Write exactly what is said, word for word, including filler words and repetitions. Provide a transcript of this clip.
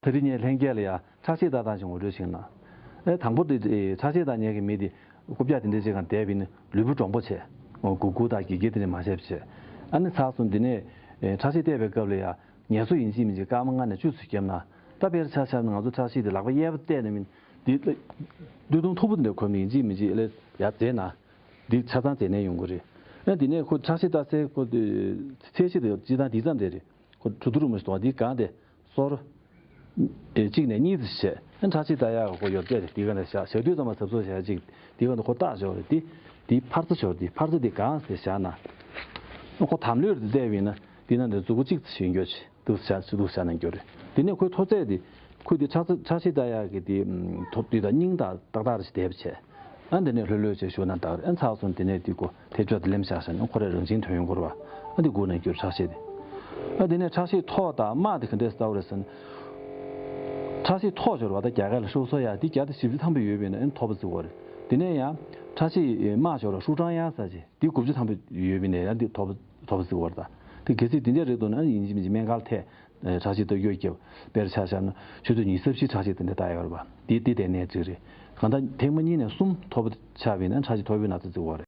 ད་རེས་ངས་ལྷན་རྒྱས་ལ་ཡ་ཁྲག་ཤེད་ལྟ་སྟངས་ཤིག་ངོ་སྤྲོད་བྱེད་ན། ཨེ་དང་པོ་དེ་ཨེ་ཁྲག་ཤེད་ལྟ་མཁན་གྱི་མི་དེ་རྐུབ་བཀྱག་དེ་འདྲ་ཅིག་སྒང་བསྡད་པ་ཡིན་ན་ལུས་པོ་འདྲོང་པོ་བྱས། འོ་སྒུར་སྒུར་དང་འགྱེལ་འགྱེལ་དེ་འདྲ་མ་བྱས་པ་བྱས། ཨ་ནི་ཚར་སོང་དེ་ནས་ཨེ་ཁྲག་ཤེད་བལྟས་པའི་སྐབས་ལ་ཡ་ངལ་གསོ་ཡིན་གཅིག་མིན་གཅིག་སྐར་མ་ལྔ་ནས་བཅུ་ཙམ་བརྒྱབ་ན། ད་དཔེར་ཆ་བཞག་ན་ང་ཚོ་ཁྲག་ཤེད་དེ་ལག་པ་གཡས་པ་གཏད་ནས་མིན་དེ་སྟོད་ཐུང་མཐུག་པོ་དེ་འདྲ་གོན་ནས་ཡིན་གཅིག་མིན་གཅིག་ལ་ཡ་བརྫེས་ན། འདི་ཆ་ཚང་བརྫེས་ནས་ཡོང་གི་རེད། ཨ་དེ་ནས་ཁོ་ཁྲག་ཤེད་ལྟ་སའི་ཁོ་དེ་ཚད་གཞི་དེ་སྤྱིར་བཏང་འདི་ཙམ་རེད་རེད། ཁོ་གྲུ་དུ་རུ་མ་ཞིག་གཏོང་བ་འདི་གང་དེ་སོར་ཨེ་གཅིག་ནས་གཉིས་ཙམ་བྱས། ཨ་ཁྲག་ཤེད་ལྟ་ཡག་ཁོ་ཡོད་ཚད་རེད། འདི་ག་ནས་བཞག་བཞག་དུས་ཙམ་པ་གཟབ་གཟབ་བྱས་ཅིག་འདི་ག་ནས་ཁོ་བཏགས་ཞོར་རེད། འདི་འདི་འཕར་རྩ་ཞོར་འདི་འཕར་རྩ་འདི་གང་དེ་བཞག་ན། ཨ་ཁོ་དམ་ལྷོད་དེ་བལྟས་པ་ཡིན་ན་འདི་ན་འདི་མཛུ་གུ་གཅིག་ཙམ་ཞིག་འགྱོ་ཆེ། འདུག་བྱ་འདུག་བྱ་ནས་འགྱུར་རེད། དེ་ནས་ཁོའི་མཐོ་ཚད་དེ་ཁོས་དེ་ཁྲག་ཚ་ཁྲག་ཤེད་ལྟ་ཡག་གི་དེ་ཐོབ་དུས་དང་སྙིང་དང་ཏག་ཏག་རེ་ཞིག་བསྡད་པ་བྱས། ཨ་དེ་ནས་ལྷོད་ལྷོད་བྱས་ཞུ་ན་འདག་རེད། ཨ་ཚར་སོང་དེ་ནས་དེ་ཁོ་ཐེབས་ཆོག་དེ་ལེམ་བཞག་བྱས་ན་ཁོ་རང་རང་བཞིན་ཐོན་ཡོང་གི་རེད་པ། ཨ་དེ་སྒུག་ནས་འགྱུར་ཁྲག་ཤེད་དེ། ཨ་དེ་ནས་ཁྲག་ཤེད་མཐོ་དང་དམའ་དེ་ག་འདྲས་ལྟ་བ་རེད་ཟེར་ན། ཁྲག་ཤེད་མཐོ་ཤོར་བ་དང་རྒྱ་གར་ལ་ཧྲུག་སོ་ཡ་དེ་བརྒྱ་དང་བཞི་བཅུ་ཐམ་པ་ཡོད་པ་ཡིན་ན་ཨ་མཐོ་པོ་བརྩི་གི་རེད། དེ་ནས་ཡང་ཁྲག་ཤེད་དམའ་ཤོར་བ་ཧྲུག་ཀྲང་ཡ་ཟེར་ཅིག་དེ་དགུ་བཅུ་ཐམ་པ་ཡོད་པ་ཡིན་ན་ཡང་དེ་མཐོ་པོ་མཐོ་པོ་བརྩི་གི་རེད། ད་དེ་གལ་སྲིད་དེ་འདྲ་རེད་འདུག་ན་ཡིན་གཅིག་མིན་གཅིག་སྨན་ཁང་ལ་ཐད། ཁྲག་ཤེད་ལྟ་སྐྱོར་རྒྱབ། དཔེར་ཆ་བཞག་ན་ཆུ་ཚོད་ཉི་ཤུ་རྩ་བཞིའི་ཁྲག་ཤེད་དེ་འདྲ་ལྟ་ཡོད་རེད་པ། དེ་དེ་དེ་ནས་ཅིག་རེད། གང་ལྟར་ཐེངས་མ་གཉིས་ནས་གསུམ་མཐོ་པོ་ཆགས་པ་ཡིན་ན་ཁྲག་ཤེད་མཐོ་པོའི་ན་ཚ་བརྩི་གི་རེད།